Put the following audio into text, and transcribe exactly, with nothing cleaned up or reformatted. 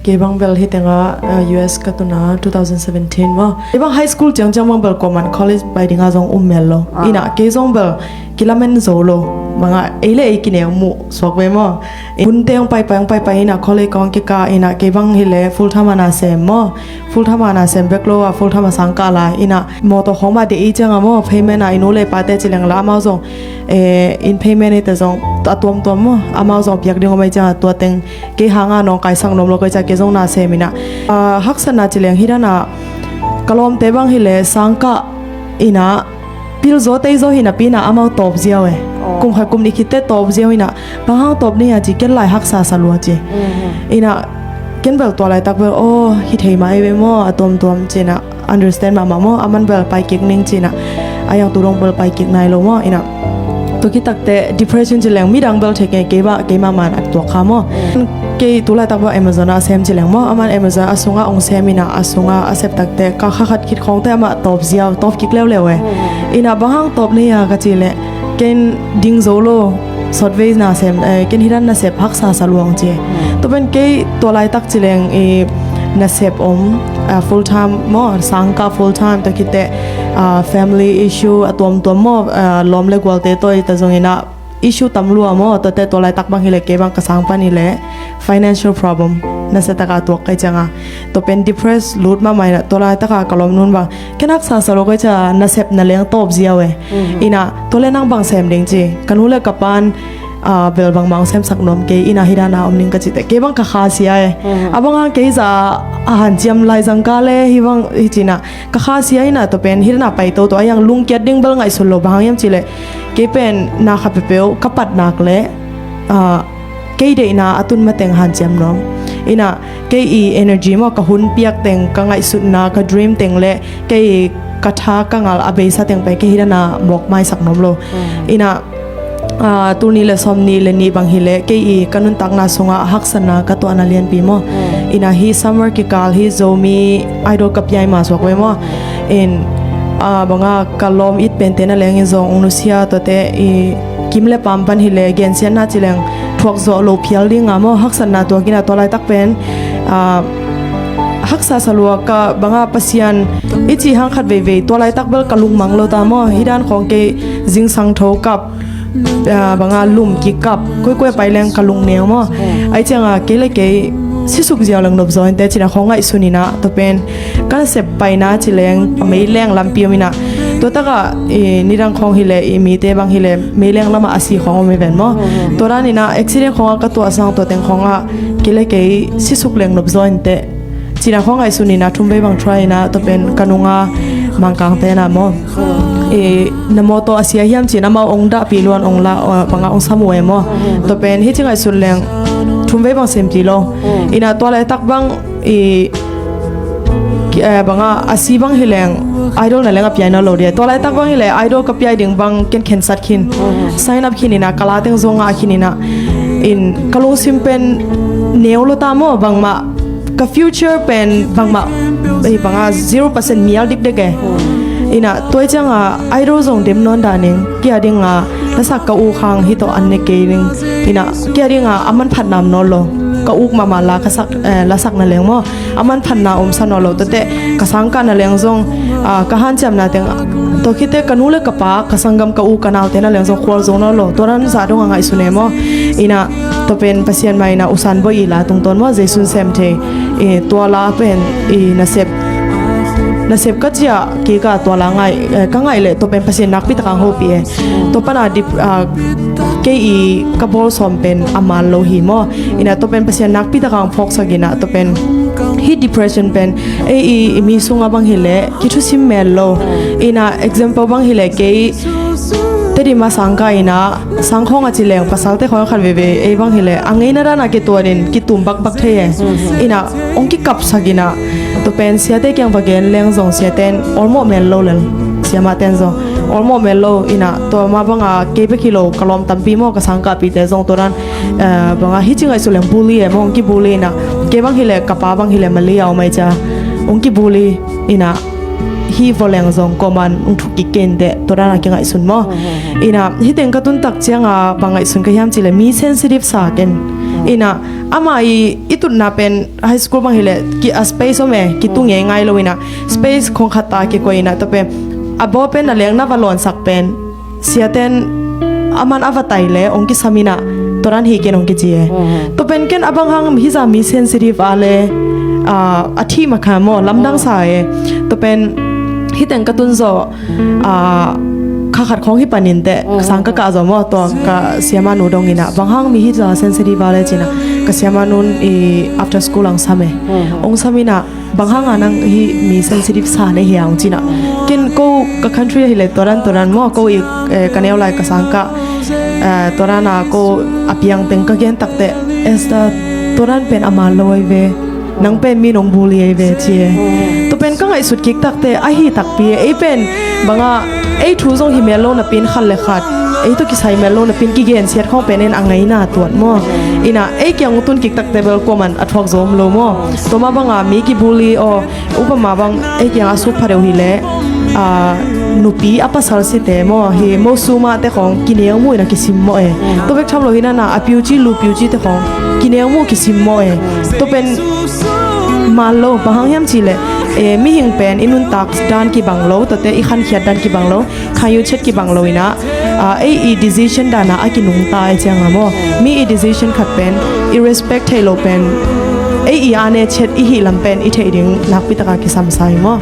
Kei bang bel hi tengah, uh, U S ka tun a two thousand seventeen maw. Kei bang high school ciangciang bang bel kuaman college pai dingah zong um mel lo. Ah. Inah kei zong bel kilamen zo lo. Bangah ei le ei kineu muh suak ve maw. Hun teng paipai, paipai inah college kong kika inah kei bang hi le full time a na sem maw. Full time a na sem bek lo a full time a sang kah lai inah mawtaw khawng mah deih i ciangah maw payment a i nu le i pate ci leng la amau zong, eh, in payment hi te zong a tuamtuam maw amau zong piak ding om i ciangah tua teng kei hanga nawngkaisak nuam lo kei ca kei zong na sem inah, ah, haksatna ci leng hi dana ka lawmte bang hi le sang kah inah pil zaw tei zaw hi napi inah amau tawp ziau e. Aw. Kum khat kum nih khitte tawp ziau inah bang hang tawp ni a ci ken lai haksa sa lua ci. Mhm. Inah ken bel tua laitak bel aw hi thei mah ei ve maw a tuamtuam ci inah understand mahmah maw aman bel pai kik ning ci inah a yang tu dong bel pai kik nai lo maw inah. Tua kitakte depression ci leng midang bel thei kei kei bah kei mahmah a tuak kha maw. Kei tu laitak bah Amazon a sem ci leng maw aman Amazon a sungah ong sem inah a sungah a sep takte ka kha khat khit khawngte amah tawp ziau tawp kik leuleu e. Inah bang hang tawp nei a ka ci leh ken ding zo lo sawtvei na sem, eh, ken hi dan na sep haksa sa luang ci. Tua pen kei tua laitak ci leng i na sep om, ah, full time maw sang kah full time tua kitte, ah, family issue a tuamtuam maw, ah, lawm le gualte tawi ta zong inah issue tam lua maw tuate tua laitak bang hi le kei bang ka sang pan hi le financial problem na sa taka tuak kai cianga tua pen depress lut mahmah inah tua laitaka ka lawm nun bang ken haksa sa lo kai ca na sep na leng tawp ziau e. Mhm. Inah tua le nang bang sem ding ci ka nu le ka pan, ah, bel bangmah ong semsak nuam kei inah hi dana om ning ka cite kei bang ka kha sia e. Mhm. A bang hang kei za a hanciam lai zangka le hi bang hi cinah ka kha sia inah tua pen hi dana pai toto a yang lungkiat ding bel ngaihsun lo bang hang hiam ci leh kei pen na kha pepeu ka pat nak leh, ah, kei deihna a tun mateng hanciam nuam inah kei i energy maw ka hun piak teng ka ngaihsutna ka dream teng le kei ka tha ka ngal a beisa teng pai kei hi dana mawk maisak nuam lo. Mm. Inah, ah, tul nih le sawm nih le nih bang hi le kei i ka nuntakna sungah haksatna ka tuahna lianpi maw. Mm. Inah hi summer kikal hi Zomi Idol ka piai ma suak ve maw. In, ah, banga ka lawm it pente na leng in zong ong nusia tuate i kim le pam pan hi le gensiatna ci leng thuak zawh lo phial dinga maw haksatna tuak inah tua laitak pen, ah, haksa sa lua ka banga Pasian i ci hang khat veivei tua laitak bel ka lungmang lo ta maw hi dan khawng kei zingsang tho kap, ah, banga lum kikap koikoi a pai leng ka lungneu maw. Ai cianga kei le kei sisuk ziau leng nop zaw inte cina khawng ngaihsun inah tua pen ka nasep paina ci leng meileng lampi om inah tua takah i nidang khawng hi le i mite bang hi le meileng lamah a si khawng om i ven maw. Tua dan inah accident khawngah ka tuah sang tua teng khawngah kei le kei sisuk leng nop zaw inte cina khawng ngaihsun inah thum vei bang try inah tua pen ka nunga Mangkang tena maw. I na mawtaw a sia hiam cin amau ong dahpih luan ong la, uh, banga ong sam uh e maw. Tua pen hi ci ngaihsun leng thum vei bang sem ti lo. Inah tua laitak bang i, eh, banga a si bang hi leng Idol na leng a piai na lo dia tua laitak bang hi le Idol ka piai ding bang ken khensat khin sign up khin inah ka la teng zong ngah khin inah in ka lungsim pen neu lo ta maw bangmah ka future pen bangmah, eh, banga zero percent mial dikdek e. Inah tua cianga Idol zong dem nawn danin kia dinga lasak ka uk hang hi tawh an ne kei ding. Inah kia dinga a manphatna om nawn lo ka uk mahmah la ka sak, eh, lasak na leng maw a manphatna omsa nawn lo tuate ka sangkah na leng zong, ah, ka hanciamna teng tua khite ka nu le ka pa ka sanggam ka uk ka naute na leng zong khual zo nawn lo tua dan zah dong a ngaihsun e maw. Inah tua pen Pasian ma inah usan boi i la tungtawn maw Jesun sem thei, eh, tua la pen i nasep nasep ka cia kika tua la ngai, eh, ka ngaih leh tua pen Pasian nakpi taka ang hopih e. Tua pana dip, ah, kei i ka bawl sawm pen a man lo hi maw. Inah tua pen Pasian nakpi taka ang phawksak inah tua pen hi depression pen ei i, i mi sunga bang hi leh kithusim mel lo. Inah example bang hi leh kei Tedim a sangka inah sangkhawng a ci leng pasalte khawng khat veve ei bang hi leh a ngeina dana kituanin kitum bakbak thei e. Inah ong kikapsak inah tua pen siate kiang va gen leng zong siaten awlmawh mel lo lel siamahten zong awlmawh mel lo inah tua ma banga kei bek hi lo ka lawm tampi maw ka sangkahpite zong tua dan, eh, banga hi ci ngaihsun leng bully e maw ong kibully inah kei bang hi leh ka pa bang hi leh Mali a om ai ca ong kibully inah hi vawleng zong kawman ung thuk kik kei inteh tua dana kingaihsun maw. Inah hiteng ka tuntak cianga bang ngaihsun ka hiam cih leh mi sensitive sa ken. Ina, ama i, i tutna pen high school bang hileh ki, a space om e, kitung e ngai lo ina, space khong khat ta kikoih ina, tua pen a ball pen na leng na va lawnsak pen siaten aman a va tai le ong kisam ina, tua dan hi ken ong kici e. Tua pen ken a bang hang hi za mi sensitive a le, a, a thi ma kha maw, lamdang sa e. Tua pen hi teng ka tun zaw, a, kha khat khong hi panin teh sang ka kah zaw maw, tua ka siama nu dong ina, bang hang mi hi za sensitive a le cina, ka siama nun i after school ang sam e. Ong sam ina, bang hanga nang hi mi sensitive sa na hi ang cina. Ken ko ka country hileh tua dan tua dan maw, ko i, eh, ka neu lai ka sang kah, eh, tua dana ko a piang teng ka gen tak teh, Esther, tua dan pen a man lo ai ve. Nang pen mi nong bully ai ve ci e. Tua pen ka ngaihsut kik tak teh, a hi takpi e, ei pen banga ei thu zong hi mel lo na pin khat le khat, ei tawh kisai mel lo na pin kigen siat khong pen en a ngaina tuat maw. Ina ei kiang ong tun kik tak teh bel kuaman a thuak zom lo maw. Tua ma banga mi ki bully aw, upama bang ei kiang a suk pha deuh hileh, a, nupi a pasal site maw, hi mo suma te khong kineu mu ina kisim maw e. Tua bek tham lo hi nana a piuci lu piuci te khong kineu mu kisim maw e. Tua pen man lo, bang hang hiam cileh, e, mihing pen i nuntak dan kibang lo, tuate i khankhiat dan kibang lo, khanyu chet kibang lo ina, a, ei i decision dana a kinungta e cianga maw. Mi i decision khat pen i respect thei lo pen ei i ane chet i hi lam pen i theih ding nakpi taka kisam sa hi maw.